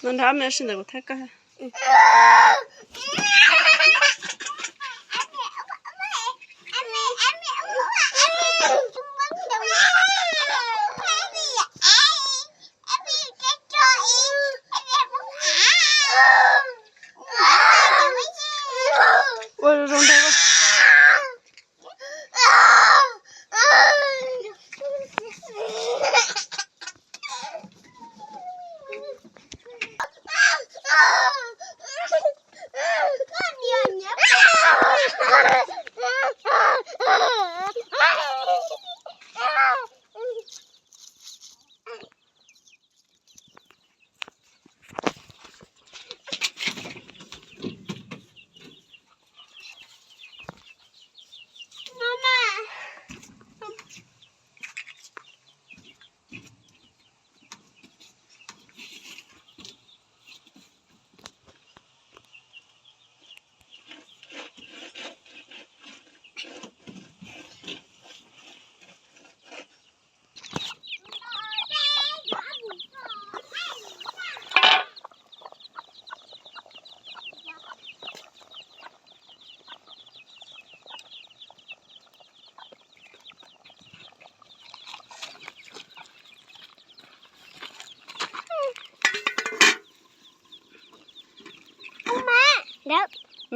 No nrog ob me sib ntawd kuv thab koj. Ua zoo zoo ntag.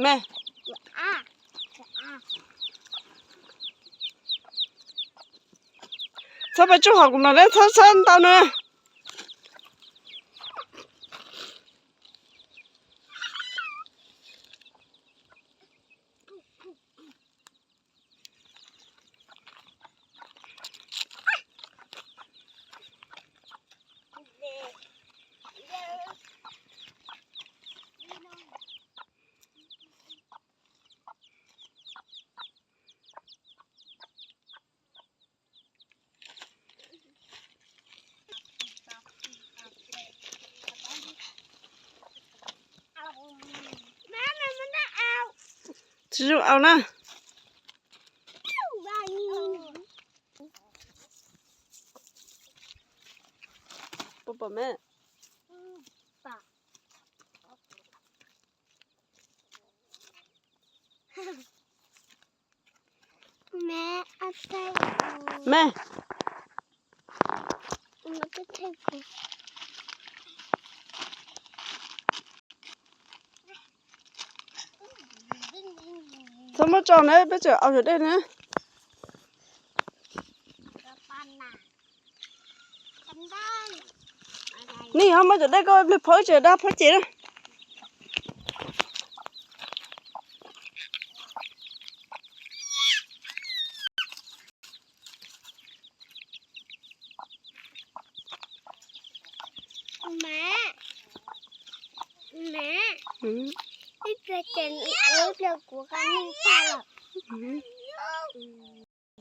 Me, txhob pes tsuj hauv kuv mlom leb, txhob txhob ntau na. Tsis zoo au na. Puas pom me? Me, txhob muab tso na, peb tseem au cov dej na. Nej ho muab cov dej koj pliag phauj ces dab phauj ces na. Ib pliag ces ib pliag kuv qa neej tag lawm.